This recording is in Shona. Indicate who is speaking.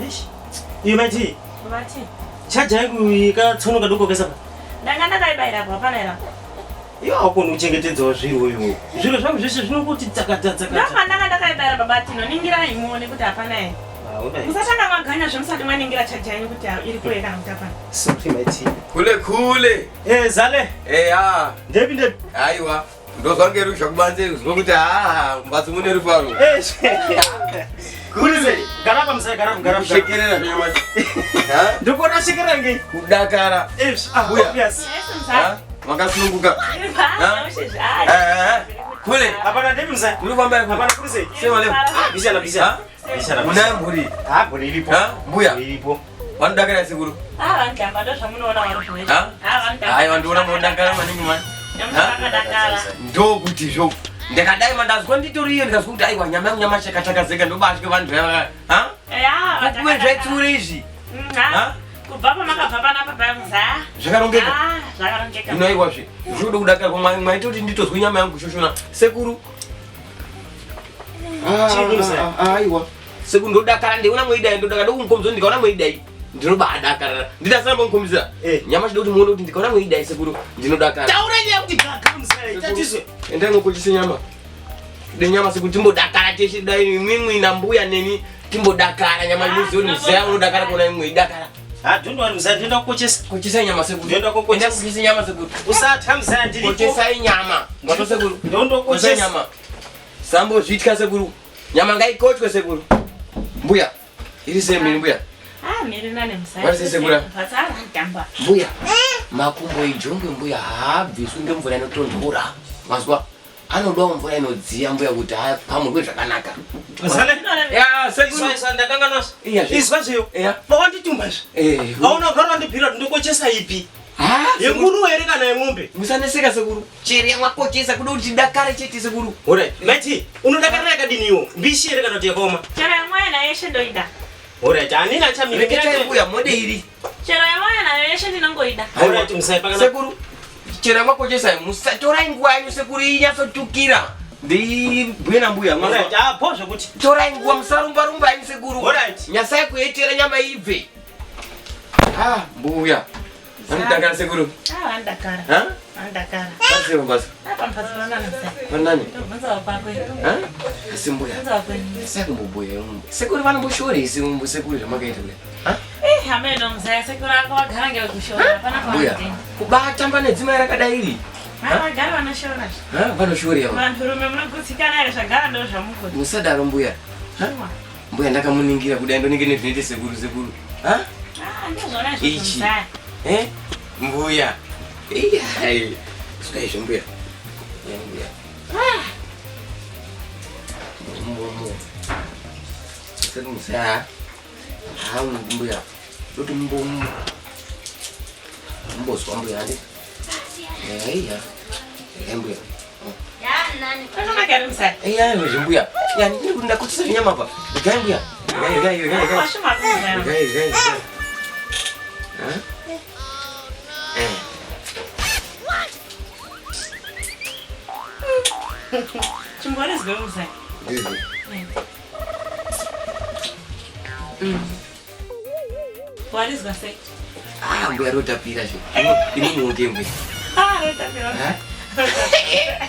Speaker 1: Eish. Iyo maiti.
Speaker 2: Vati.
Speaker 1: Chaja yangu ikatsono kadoko kesa.
Speaker 2: Ndanga ndakaibayira apo hapana here apo.
Speaker 1: Iwe haukoni kuchengetedzawo zviro iwe. Zviro zvangu zvese zvinongoti dzakata dzakata.
Speaker 2: Ndanga ndanga ndakaibayira baba Tino. Ningirai muone kuti hapana here.
Speaker 1: Ah,
Speaker 2: Musatanga maganya zvemusati mwaningira chaja yenyu kuti iri kure kana kuti hapana.
Speaker 1: Sorry maiti.
Speaker 3: Kule kule.
Speaker 1: Eh zale.
Speaker 3: Eh ah.
Speaker 1: Ndepi ndepi.
Speaker 3: Aiwa. Ndozwa ngeruzha kubanze kuzwa kuti haa mbatso mune rufaro.
Speaker 1: Eh. Kule. Gara pa msaya gara gara.
Speaker 3: Kushekerera zvenyamashi. Ha?
Speaker 1: Ndikuona shekerera ngei?
Speaker 3: Kudakara.
Speaker 1: Eh, ah,
Speaker 3: Mbuya.
Speaker 1: obvious.
Speaker 2: Yes, mzaa.
Speaker 3: Ha? Makasununguka.
Speaker 2: Ah,
Speaker 3: Eh, eh. Kule.
Speaker 1: Hapana ndepi msaya.
Speaker 3: Muri kufamba here kule.
Speaker 1: Hapana kuri sei?
Speaker 3: Sema leo.
Speaker 1: Bishana bishana.
Speaker 3: Ha?
Speaker 1: Bishana.
Speaker 3: Munayo mhuri.
Speaker 1: Ah, mhuri iripo.
Speaker 3: Ha? Mbuya.
Speaker 1: Mhuri iripo.
Speaker 3: Vanodakara sekuru.
Speaker 2: Ah, vanotamba ndozvamunoona vari zvese.
Speaker 3: Ha?
Speaker 2: Ah, vanotamba.
Speaker 3: Aiwa ndiona munodakara maningi mani.
Speaker 2: Vakadakara.
Speaker 3: Ndokuti zvo. Ndakadai mandazwa nditoriyo ndikazwa kuti aiwa nyama yangu nyama chakatakazeka ndobatye vanhu vaya. Ha?
Speaker 2: Ya,
Speaker 3: Kuwe zvaitsure izvi. Ha?
Speaker 2: Kubva pamakabva panapa paya muzaa.
Speaker 3: Zvakarongeka.
Speaker 2: Ah, zvakarongeka.
Speaker 3: Hino aiwazve zvinoda kudakara kwa mwaita kuti nditozwe nyama yangu kushoshona sekuru.
Speaker 1: Chii muzaya?
Speaker 3: Ah, Aiwa. Sekuru ndodakara ndiona mweidai ndodakara ndokunkombidzwa ndikaona mweidai ndinobaadakarara ndidasana munkombidzira
Speaker 1: Eh.
Speaker 3: nyama chida kuti muone kuti ndikaona mweidai sekuru ndinodakara.
Speaker 1: Taura nyaya kuti gaga muzaya. Tatizwe.
Speaker 3: Endai mukochise nyama. De nyama sekuru timbodakara teshe dai imwimwi nambuya neni timbodakara nyama
Speaker 2: Ah,
Speaker 3: muzive kuti muzaya unodakara kuona imwe idakara.
Speaker 1: Ah, don't worry muzaya, ndinoenda kukochesa.
Speaker 3: Kochesai nyama sekuru.
Speaker 1: Ndinoenda kokochesa.
Speaker 3: Endai kukochesa nyama sekuru.
Speaker 1: Usatya muzaya ndiripo.
Speaker 3: Kochesai nyama. Ngwato sekuru.
Speaker 1: Ndondo
Speaker 3: Kochesai
Speaker 1: kochesa.
Speaker 3: nyama. Sambo zvitya sekuru. Nyama ngaikochwe sekuru. Mbuya. Iri sei mhiri mbuya?
Speaker 2: Ah, miri nane muzaya.
Speaker 3: Wari sei sekuru?
Speaker 2: Mhatso vanotamba.
Speaker 3: Mbuya. Makumbo ijongwe mbuya haabviswi ngemvura inotonhora. Mazwa? Anodawo mvura inodziya mbuya kuti apamurwe zvakanaka.
Speaker 1: Zale.
Speaker 3: Ya, sekuru.
Speaker 1: Izwa izwa ndakanganwa.
Speaker 3: Iya, zve.
Speaker 1: Izwa zveyo.
Speaker 3: Iya.
Speaker 1: Pawandituma zve.
Speaker 3: Eh.
Speaker 1: Hauna kugara wandibhira kuti ndokochesa ipi?
Speaker 3: Ah, sekuru.
Speaker 1: Yenguruwe here kana yemombe?
Speaker 3: Musaneseka sekuru. Chere yamakochesa kuda kuti tidakare chete sekuru.
Speaker 1: Alright. Maiti, unodakarira yakadini iwo? Mbishi here kana kuti yakaoma?
Speaker 2: Chero yamwaya nayo yeshe ndoida.
Speaker 1: Alright, hanina chamira.
Speaker 3: Reketai mbuya mode iri.
Speaker 2: Chero yamwaya nayo yeshe ndinongoida.
Speaker 1: Alright, muzaya pakana.
Speaker 3: Sekuru. Chero yamakochesa musatorai nguva yenyu sekuru inyatsotukira. Ndibhuye nambuya. mwazwa?
Speaker 1: Alright, ah, po zvekuti.
Speaker 3: Torai nguva musarumba rumba yenyu sekuru.
Speaker 1: Alright.
Speaker 3: Nyasai kuetera nyama ibve. Ah, mbuya. Vanodakara sekuru.
Speaker 2: Ah, vanodakara.
Speaker 3: Ha?
Speaker 2: Vanodakara.
Speaker 3: Pasiro basa.
Speaker 2: Ah, pamhatso panani muzaya.
Speaker 3: Panani?
Speaker 2: Ndobvunzawo kwako.
Speaker 3: Ha? Asi mbuya.
Speaker 2: Bvunzawo kwenyu.
Speaker 3: Nyasai kumbobuya. Sekuru vanomboshorei sekuru zvamakaita kudai. Ha?
Speaker 2: Eh, hameno muzaya sekuru ako vagara ngevekushora. Hapana
Speaker 3: Mbuya.
Speaker 2: kwavanotenda.
Speaker 3: Kubatamba nedzimai rakadai iri.
Speaker 2: Ah, vagara vanoshora.
Speaker 3: Ha? Vanoshorei.
Speaker 2: Vanhurume munogutsikana here zvagara ndo zvamukuti.
Speaker 3: Musadaro mbuya. Ha? Mbuya ndakamuningira kudai ndonenge nezvinoita sekuru sekuru. Ha?
Speaker 2: Ah, ndozvona izvozvo
Speaker 3: Ichi.
Speaker 2: muzaya.
Speaker 3: Eh? Mbuya. Iya. Sukai izvo mbuya. Ya mbuya. Ah. Mbo mbo. Sekuru musaya. Ha mbuya. Ndoti mbo mbozwa mbuya andi. Eh iya. Eh mbuya.
Speaker 2: Zvakanaka here muzaya?
Speaker 3: Iya mbuya. Ya ndiri kuti ndakuchisa zvinyama pa. Gai mbuya. Gai gai gai gai.
Speaker 2: Washuma muzaya.
Speaker 3: Gai gai gai. Ha? Eh.
Speaker 2: Chimborizwe muzaya.
Speaker 3: Ndizvo.
Speaker 2: Warizwa sei?
Speaker 3: Ah, mbuya rotapira zve. Imi muoke mbuya.
Speaker 2: Ah, rotapira.
Speaker 3: Ha?
Speaker 2: Rotapira.